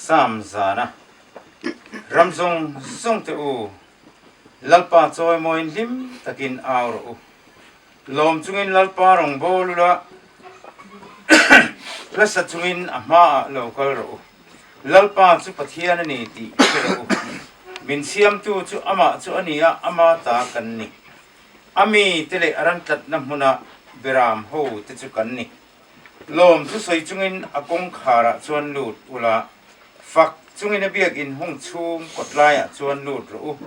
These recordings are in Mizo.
Sam zana ram zawng zawng te u, Lalpa chawimawiin hlim takin au rawh u. Lawm chungin Lalpa rawngbâwl ula, hlasa chungin a hmaah lo kal rawh u. Lalpa chu Pathian a ni tih hre rawh u. Min siamtu chu amah chu a ni a, ama ta kan ni. A mite leh a ran tlatna hmuna beram ho te chu kan ni. Lawm chu sawi chungin a kawngkharah chuan lut ula, fak chungin a biakinn hung chhung kawtlaiah chuan lut rawh u.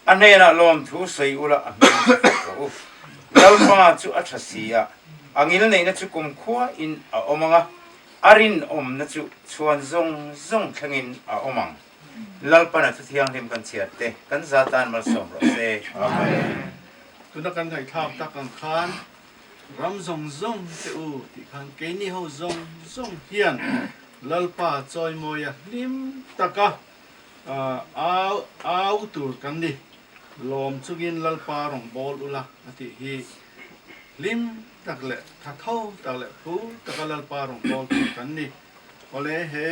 A hnenah lawmthu sawi ula a hming chu fak rawh u. Lalpa chu a tha si a, a ngilneihna chu kumkhua in a awm ang a, a rinawmna chu chhuan zawng zawng thlengin a awm ang. Lalpana thu thianghlim kan chhiar te kan za tan malsawm rawh se. Amen. Tuna kan ngaihthlak tak ang khan ram zawng zawng te u tih khan keini ho zawng zawng hian Lalpa chawimawia hlim taka Au au tur kan ni. Lawm chungin Lalpa rawn bawl ula a tih hi. Hlim tak leh tha tho tak leh phur taka Lalpa rawn bawl tur kan ni. Awle he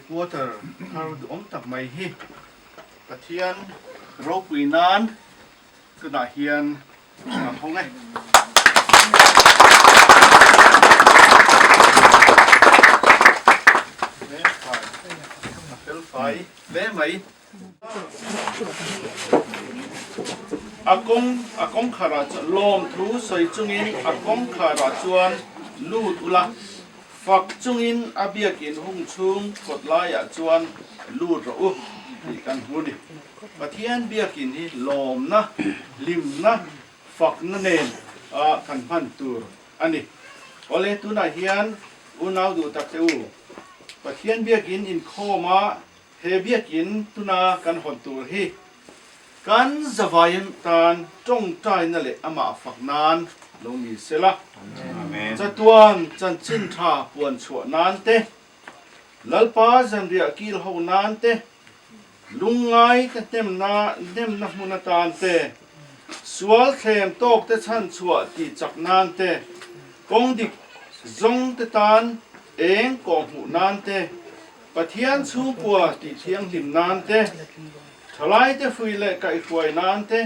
quarter thar duhawm tak mai hi Pathian ropui nan tunah hian a hawng e. Felfai hle mai. A kawng a kawngkharah chuan lawmthu sawi chungin a kawngkharah chuan lut ula, fak chungin a biakin hung chhung kawt laiah chuan lut rawh u tih kan hmu ni. Pathian biakin hi lawmna, hlimna, fakna nen a kan hman tur a ni. Awle, tunah hian unau duh tak te u, Pathian biakin inkhawm a he biakin tuna kan hawn tur hi kan zavaiin tan tawngtaina leh amah fak nan lo ni sela. Chatuan chanchin tha puan chhuah nan te, Lalpa zanriah kil ho nan te, Lungngai te hnemna hnemna hmun atan te, sual thlem tawk te chhan chhuah tih chak nan te, kawng dik zawng te tan eng kawh hmuh nan te, Pathian chhungkua tih thianghlim nan te, thalai te hrui leh kaihhruai nan te,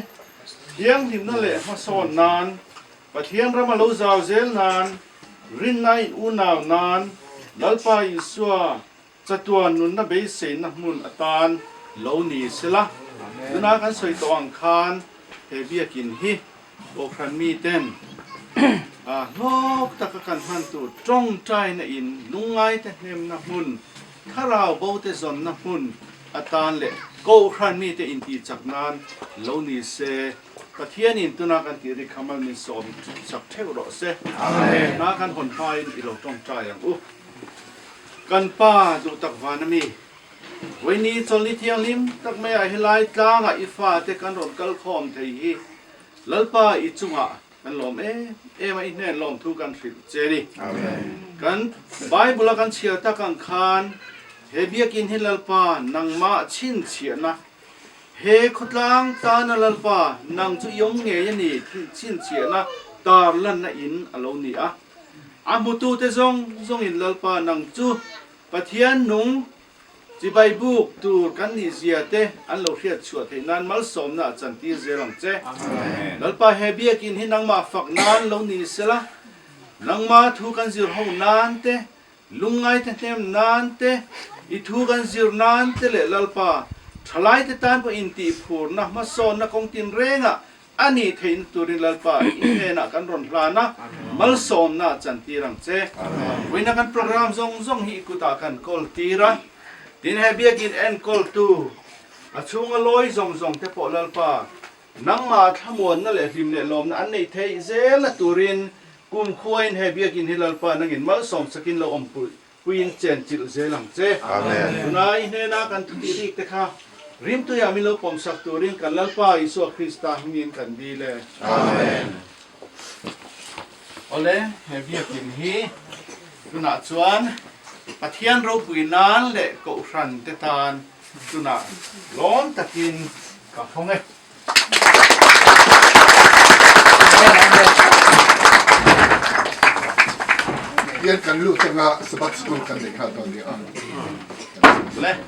thianghlimna leh hmasawn nan, Pathian rama lo zau zel nan, rinna in unau nan, Lalpa Isua Chatuan nunna beiseina hmun atan lo ni sela, tuna kan sawi tawh ang khan he biakin hi Kohhran miten hlawk taka kan hman tur tawngtaina in lungngaite hnemna hmun, thlarau bote zawnna hmun atan leh Kohhran mite intihchak nan lo ni se. Pathianin tuna kan tih rik kha mal min sawm chak theuh rawh se. Tuna kan hawn hmain i lo tawngtai ang u. Kan Pa duh tak van a mi, Vawiini chawlhni thianghlim tak maiah helai tlangah i fate kan rawn kal khawm thei hi Lalpa i chungah kan lawm em em a, i hnen lawmthu kan hrilh che ni. Kan Bible a kan chhiar tak ang khan he biakin hi Lalpa nangmah chhinchhiahna He khawtlang tana Lalpa, nang chu i awm ngei a ni tih chhinchhiahna tar lanna in a lo ni a. A hmutute zawng zawngin Lalpa, nang chu Pathian nung chibai buk tur kan nih zia te an lo hriat chhuah theih nan malsawmna a chantir zel ang che. Lalpa, he biakin hi nangmah fak nan lo ni sela, nangma thu kan zir ho nan te, Lungngaite hnem nan te, i thu kan zir nan te leh Lalpa, thalaite tan pawh intihphurna hmasawnna kawng tinrengah a nih theihna turin Lalpa i hnenah kan rawn hlan a, malsawmna a chantir ang che. Vawiina kan program zawng zawng hi i kutah kan kawl tir a, tin he biakin enkawltu a chhunga lawi zawng zawng te pawh Lalpa nangmah thlamuanna leh hlim leh lawmna an neih theih zelna turin Kum khuain he biakin hi Lalpa nangin malsawm sakin lo awm puiin chen chilh zel ang che. Tuna i hnena kan thutih rik te kha rimtuiah min lo pawm sak turin kan Lalpa Isua Krista hmingin kan dil e. Amen. Awle, he biakin hi tunah chuan Pathian ropui nan leh Kohhran te tan tunah lawm takin ka hawng e. Hian kan lut anga Sabbath School kan nei nghal dawn nia. Le.